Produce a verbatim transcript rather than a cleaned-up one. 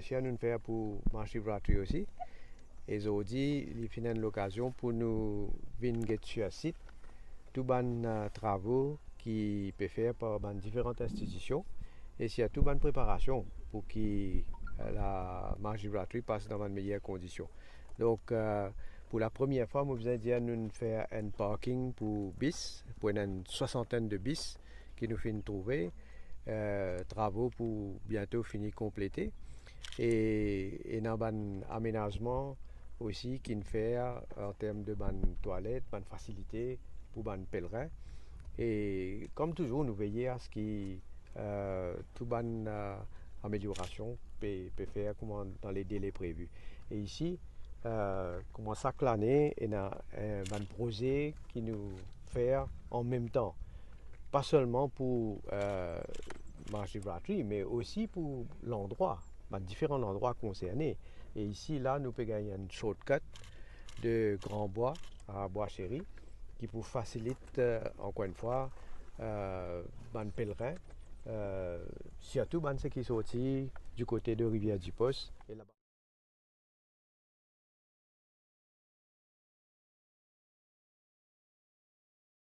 Sa nou'nn fer pou Mahashivratri osi. E zordi, li finn enn lokazion pou nou vinn get sir sit tou bann, eh, travo ki pe fer par bann diferan institision e sirtou bann preparasion pou ki, eh, la Mahashivratri pas dan bann meyer kondision. Donk, eh, pou lapremier fwa, mo bizin dir nou'nn fer enn parking pou bis, pou enn, enn swasantenn de bis ki nou finn trouve, eh, travo pou biento fini konplete. E, e ena bann amenazman osi ki'nn fer an term de bann twalet, bann fasilite pou bann pelrin. E kom touzour, nou veye a se ki, eh, tou bann, eh, ameliorasion pe, pe fer kouma dan le dele previ. E isi, eh, kouma sak lane, ena, eh, bann proze ki nou fer an mem tan. Pa selman pou, eh, Mahashivratri, me osi pou landrwa, bann diferan landrwa konserne. E isi, la, nou pe gagn enn shortcut de Gran Bwa a Bwa Seri, ki pou fasilit, eh, ankor enn fwa, eh, bann pelrin, eh, sirtou bann seki sorti di kote de Rivière du Poste e laba.